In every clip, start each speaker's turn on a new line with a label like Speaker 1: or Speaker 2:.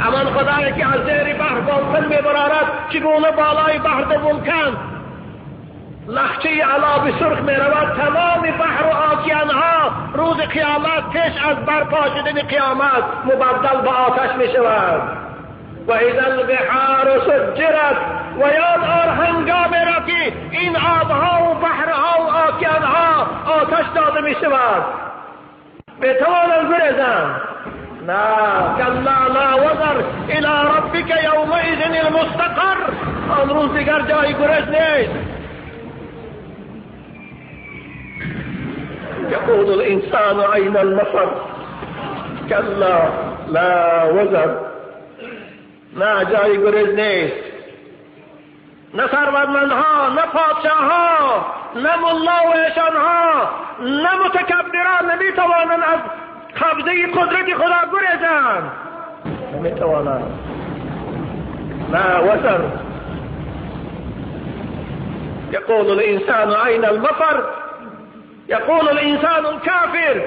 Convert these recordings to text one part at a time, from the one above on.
Speaker 1: همان خدایی که از زیر بحر بالکن میبرارد، چگونه بالای بحر دو vulkan لخچه علاب سرخ میرود، تمام بحر و آکیانها روز قیامت پیش از برپا شدن قیامت مبدل به آتش میشود. و اذا البحار سجرت، و یاد آر هنگام را که این آبها و بحرها و آکیانها آتش داده میشود. بتوانند گریزند؟ نه، کلا لا وزر الی ربک یومئذ المستقر. آن روز دیگر جای گریز نیست. يقول الإنسان أين المفر؟ كلا لا وزر. نه جای گریز نیست، نه ثروتمندها، نه پادشاهها، نه ملا و ایشانها، نه متکبران نمیتوانند از قبضه قدرت خدا گریزند، نمیتوانند. لا وزر. يقول الإنسان أين المفر؟ یقول الانسان الکافر،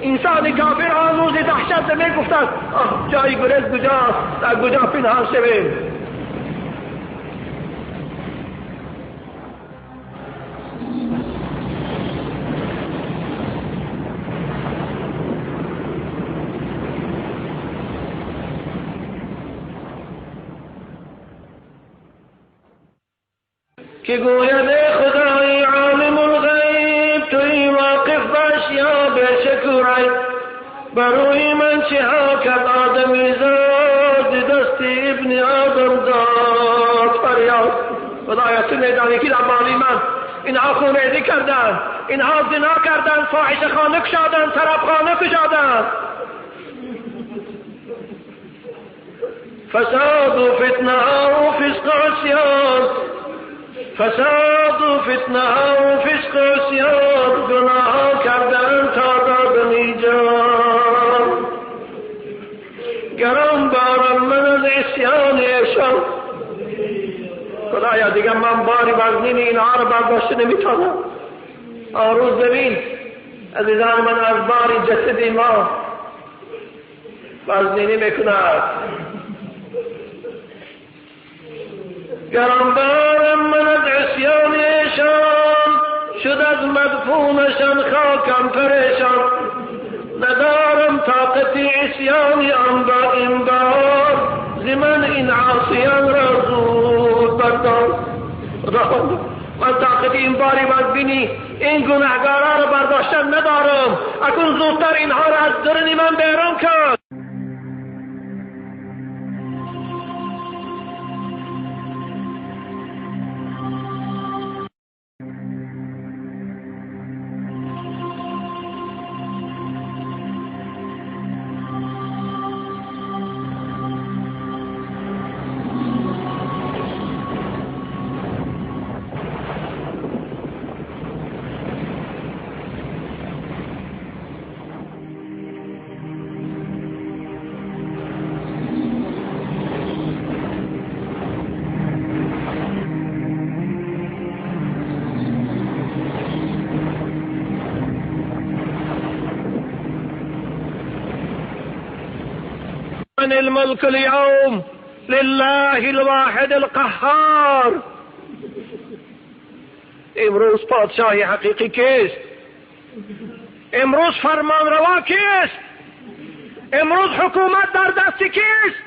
Speaker 1: انسان کافر آن روز دهشت میگفتند آه جای گریز کجاست، در کجا پنهان شویم. که گوید خدای عالم الغیب، توی واقف باش یا بشکرای، بروی من چه ها کرد آدمی زاد، دست ابن آدم داد فریاد. خدایا تو میدانی که در بالی من اینها خونریزی کردند، اینها زنا کردند، فاحشه خانه کشادند، طرب خانه کشادند. فساد و فتنه و فسق عصیان، فساد و فتنه و فسق عصیان، گناه کردن تا دادمی جان. گران بارم من از عصیان ایشان. خدایا دیگه من باری وزنین اینها رو برداشته نمیتونم. آن روز ببین عزیزان من از باری جسد ما وزنینی میکند. گران بارم من از عصیان ایشان، شد از مدفونشان خاکم پریشان. ندارم طاقت عصیان آن با این بار، ز من این عاصیان را زود بردار. من طاقت این باری بدبینی این گناهگارا را برداشتن ندارم، اکنون زودتر اینها را از درون من بیرون کن. من الملك اليوم لله الواحد القهار. امروز پادشاه حقیقی کیست؟ امروز فرمانروا کیست؟ امروز حکومت در دست کیست؟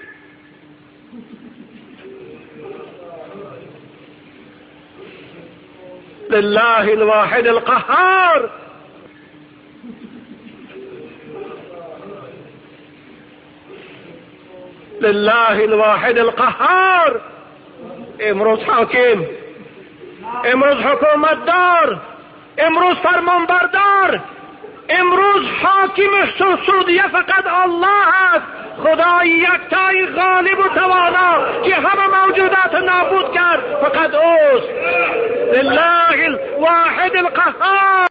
Speaker 1: لله الواحد القهار. لله الواحد القهار. امروز حاکم، امروز حکومت دار، امروز فرمانبردار، امروز حاکم سعودیه فقط الله است، خدای یکتای غالب و توانا که همه موجودات نابود کرد فقط اوست. لله الواحد القهار.